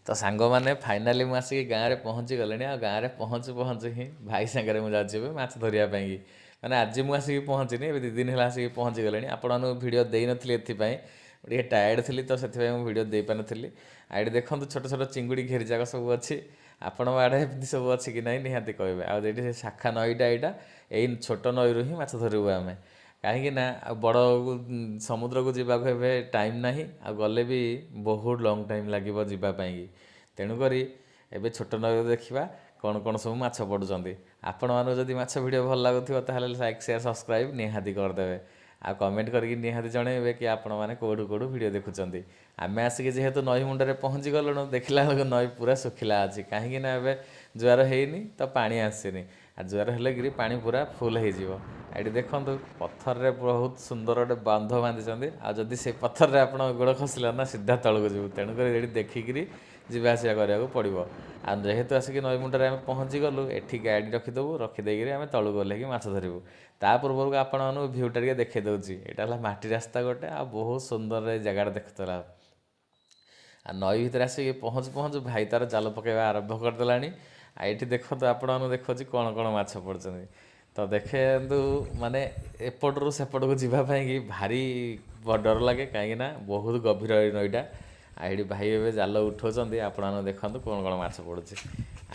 ତ ସାଙ୍ଗମାନେ, ଫାଇନାଲି ମୁଁ ଆସିକି ଗାଁରେ ପହଞ୍ଚି ଗଲିଣି। ଆଉ ଗାଁରେ ପହଞ୍ଚୁ ପହଞ୍ଚୁ ହିଁ ଭାଇ ସାଙ୍ଗରେ ମୁଁ ଯାଉଛି ଏବେ ମାଛ ଧରିବା ପାଇଁକି। ମାନେ ଆଜି ମୁଁ ଆସିକି ପହଞ୍ଚିନି, ଏବେ 2 ଦିନ ହେଲା ଆସିକି ପହଞ୍ଚି ଗଲିଣି। ଆପଣମାନଙ୍କୁ ଭିଡ଼ିଓ ଦେଇନଥିଲି ଏଥିପାଇଁ, ଟିକେ ଟାୟାର୍ଡ଼ ଥିଲି, ତ ସେଥିପାଇଁ ମୁଁ ଭିଡ଼ିଓ ଦେଇପାରିନଥିଲି। ଆଉ ଏଠି ଦେଖନ୍ତୁ, ଛୋଟ ଛୋଟ ଚିଙ୍ଗୁଡ଼ି ଘେରି ଯାକ ସବୁ ଅଛି। ଆପଣଙ୍କ ଆଡ଼େ ଏମିତି ସବୁ ଅଛି କି ନାହିଁ ନିହାତି କହିବେ। ଆଉ ଏଇଠି ସେ ଶାଖା ନଈଟା, ଏଇଟା ଏଇ ଛୋଟ ନଈରୁ ହିଁ ମାଛ ଧରିବୁ ଆମେ, କାହିଁକି ନା ଆଉ ବଡ଼ ସମୁଦ୍ରକୁ ଯିବାକୁ ଏବେ ଟାଇମ୍ ନାହିଁ, ଆଉ ଗଲେ ବି ବହୁତ ଲଙ୍ଗ୍ ଟାଇମ୍ ଲାଗିବ ଯିବା ପାଇଁକି। ତେଣୁକରି ଏବେ ଛୋଟ ନଈରୁ ଦେଖିବା କ'ଣ କ'ଣ ସବୁ ମାଛ ପଡ଼ୁଛନ୍ତି। ଆପଣମାନଙ୍କୁ ଯଦି ମାଛ ଭିଡ଼ିଓ ଭଲ ଲାଗୁଥିବ, ତାହେଲେ ଲାଇକ୍, ସେୟାର, ସବସ୍କ୍ରାଇବ୍ ନିହାତି କରିଦେବେ, ଆଉ କମେଣ୍ଟ କରିକି ନିହାତି ଜଣେଇବେ କି ଆପଣମାନେ କେଉଁଠୁ କେଉଁଠୁ ଭିଡ଼ିଓ ଦେଖୁଛନ୍ତି। ଆମେ ଆସିକି ଯେହେତୁ ନଈ ମୁଣ୍ଡରେ ପହଞ୍ଚି ଗଲୁଣୁ, ଦେଖିଲା ବେଳକୁ ନଈ ପୁରା ଶୁଖିଲା ଅଛି, କାହିଁକି ନା ଏବେ ଜୁଆର ହେଇନି ତ ପାଣି ଆସିନି। ଆଉ ଜୁଆର ହେଲେ କିରି ପାଣି ପୁରା ଫୁଲ୍ ହେଇଯିବ। ଏଠି ଦେଖନ୍ତୁ, ପଥରରେ ବହୁତ ସୁନ୍ଦର ଗୋଟେ ବାନ୍ଧ ବାନ୍ଧିଛନ୍ତି, ଆଉ ଯଦି ସେ ପଥରରେ ଆପଣ ଗୋଡ଼ ଖସିଲା ନା, ସିଧା ତଳକୁ ଯିବୁ। ତେଣୁକରି ଏଠି ଦେଖିକିରି ଯିବା ଆସିବା କରିବାକୁ ପଡ଼ିବ। ଆଉ ଯେହେତୁ ଆସିକି ନଈ ମୁଣ୍ଡରେ ଆମେ ପହଞ୍ଚି ଗଲୁ, ଏଠି ଗାଡ଼ି ରଖିଦେବୁ, ରଖିଦେଇକିରି ଆମେ ତଳକୁ ଓହ୍ଲେଇକି ମାଛ ଧରିବୁ। ତା ପୂର୍ବରୁ ଆପଣମାନଙ୍କୁ ଭ୍ୟୁଟା ଟିକେ ଦେଖେଇ ଦେଉଛି। ଏଇଟା ହେଲା ମାଟି ରାସ୍ତା ଗୋଟେ, ଆଉ ବହୁତ ସୁନ୍ଦର ଏ ଜାଗାଟା ଦେଖୁଥିଲା। ଆଉ ନଈ ଭିତରେ ଆସିକି ପହଞ୍ଚୁ ପହଞ୍ଚୁ ଭାଇ ତାର ଜାଲ ପକାଇବା ଆରମ୍ଭ କରିଦେଲାଣି। ଆଉ ଏଇଠି ଦେଖନ୍ତୁ, ଆପଣମାନଙ୍କୁ ଦେଖାଉଛି କ'ଣ କ'ଣ ମାଛ ପଡ଼ୁଛନ୍ତି। ତ ଦେଖନ୍ତୁ, ମାନେ ଏପଟରୁ ସେପଟକୁ ଯିବା ପାଇଁକି ଭାରି ଡର ଲାଗେ, କାହିଁକିନା ବହୁତ ଗଭୀର ଏ ନଈଟା। ଆଉ ଏଇଠି ଭାଇ ଏବେ ଜାଲ ଉଠାଉଛନ୍ତି। ଆପଣମାନେ ଦେଖନ୍ତୁ କ'ଣ କ'ଣ ମାଛ ପଡ଼ୁଛି।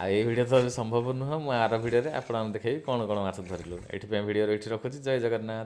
ଆଉ ଏଇ ଭିଡ଼ିଓ ତ ସମ୍ଭବ ନୁହଁ, ମୁଁ ଆର ଭିଡ଼ିଓରେ ଆପଣମାନଙ୍କୁ ଦେଖେଇବି କ'ଣ କ'ଣ ମାଛ ଧରିଲୁ। ଏଇଥିପାଇଁ ଭିଡ଼ିଓରେ ଏଇଠି ରଖୁଛି। ଜୟ ଜଗନ୍ନାଥ।